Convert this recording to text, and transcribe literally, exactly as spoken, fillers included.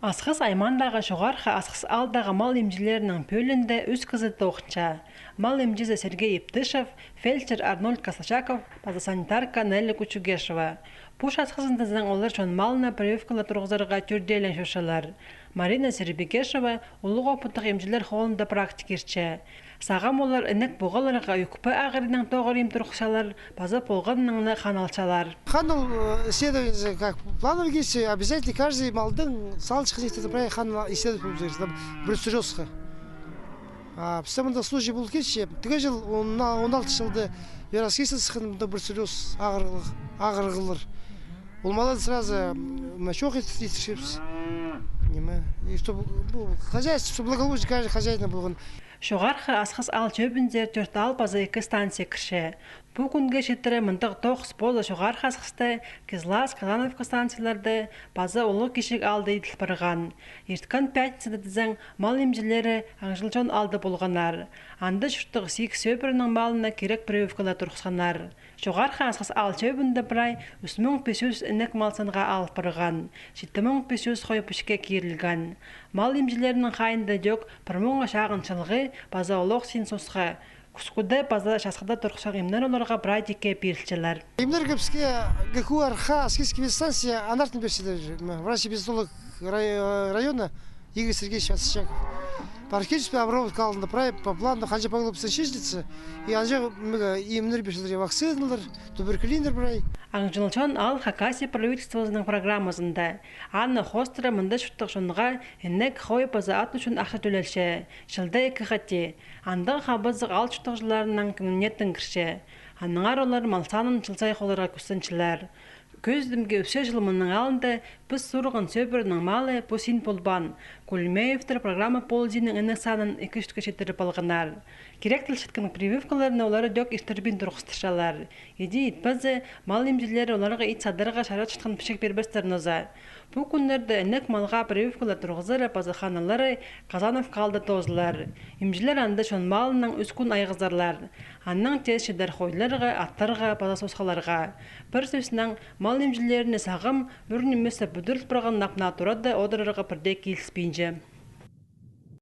Асхыс аймағындағы Чоғархы Асхыс аалдағы мал имҷілерінің пӧлиинде ӱс кізі тоғынча. Мал имҷізі Сергей Иптышев, фельдшер Арнольд Косачаков паза санитарка Нелли Кучугешева. Пу часхызында тізең олар чон малына прививкалар турғызарға тӧртеелең чӧрчелер. Марина Сербегешева улуғ опыттығ имҷілер холында практикирче. Сағам олар інек-пуғаларға ӧкпе ағырынаң тоғыр им турғысчалар, паза полғаннаң на хан алчалар. Хан ол, э, исследование, как плановый килче, обязательно каждый малдың салчатхан иттерде прай хан исследовать полып чӧр, там, бруцеллёзха. А пісте мында случай пол килче, тігі чыл, он, он алты чылда Верасхисте сыххан мында бруцеллёз ағырығ-, ағырығлар. Ол малларны сразу, м, чох ит-, иттірчебіс. Ниме, и чтобы, ну, хозяйство, чтобы благополучие каждый хозяина полған. Чоғархы Асхыс аал чӧбінзер тӧрт аал паза ікі станция кірче. Пу кӱнге читіре мындағ тоғыс позы Чоғархы Асхыста, Кызлас, Казановка станцияларда паза Улуғ Кичіг аалда иділ парған. Ирткен пятницада тізең мал имҷілері Аңҷылчон аалда полғаннар. Анда чурттығ сигіс сӧбіренің малына кирек прививкалар турғысханнар. Чоғархы Асхыс аал чӧбінде прай ӱс муң пис чӱс інек мал санға алып парған, читі муң пис чӱс хой пічікке кирілген. Мал имҷілерінің хайиинда тӧӧк пір муңа чағын чылғы паза олох син сосха. Кӱскӱде паза часхыда турғысчаң имнер оларға прай тикке пирілчелер. Имнерге піске ГКУ Арха, Асхысский ветстанция, анартын пирчелер. Врач-эпизоотолог рай-, района Игорь Сергеевич Асочаков. Паркинчис обработка алында прай по плану, ханҷа поголовье числится. И анҷа, м, имнер пирчелер, вакциналар, туберкулиннер прай. Аңҷылчон аал Хакасия правительствозының программазында. Аны хоостыра мында чурттығ чонға інек, хой паза ат ӱчӱн ахча тӧлелче. Чылда ікі хати. Андағ хабазығ аал чуртағҷыларының кӧңніне тың кірче. Аннаңар олар мал санын чыл сайын хооларға кӱстенчелер. Кӧзідімге, ӱс чыл мының алнында піс сурған сӧбіренің малы пу син полбаан. Кульмеевтер программа пользиинең інек санын ікі чӱске читіріп алғаннар. Киректелчеткен прививкаларны олар тӧӧк иртірбин турғыстырчалар. Иди ит паза мал имҷілері оларға ит садарға чаратчатхан пічік пирбестер нооза. Пу кӱннерде інек малға прививкалар турғызары паза хан алары Казановка аалда тоозылар. Имҷілер анда чон малынаң ӱс кӱн айғызарлар. Аннаң тее читер хойларға, аттарға паза сосхаларға. Пір сӧснең, мал имҷілеріне сағам ӱр нимес пӱдіріл парған нап-наа турада одырарға пірдее киліспинче.